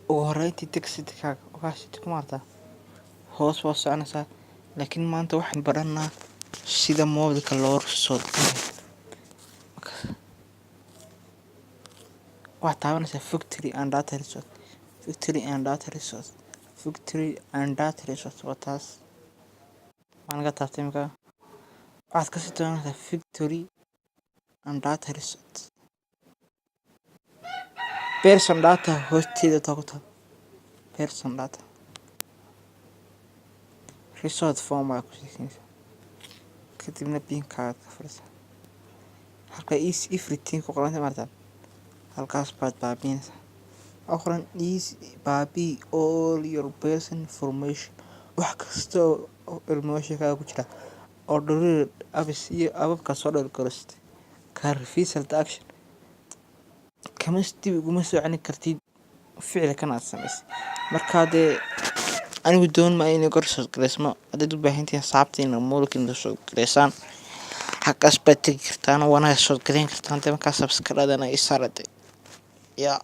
Ugu horreyntii tag setting-kaaga, waxaa setting ku maartaa hoos waa soconaysaa, laakiin maanta waxaan baranaa sida mobilka loo reset gareeyo. Waxaad taabanaysaa factory and data reset, factory and data reset, factory and data reset. Waa taas, waan naga taabtay imika. Waxaad kasii dooranaysaa factory and data reset, person data hoosteeda taa ku taal, person data reset phone baa ku siisinaysaa. Kadibna PIN-kaaga ka furaysaa halka erase everything ku qoranta, maartaa halkaas baad baabiinaysaa. Waxaa qoran erase, baabii all your person information, wax kasta oo information-kaaga ku jira oo delete apps iyo app-abka soo download garaysatay. Ka reversal the action, kama dib uguma soo celin kartid ficilkan aad samaysay. Markaa dee anigu doon maayo inay reset gareysmo. Haddaad u baahan tihiin asxaabtiina mobilkiina reset gareysaan, halkaas baad tegi kartaan, waana reset gareyn kartaan. Dee markaa subscribe-dana ii saara dee yaa.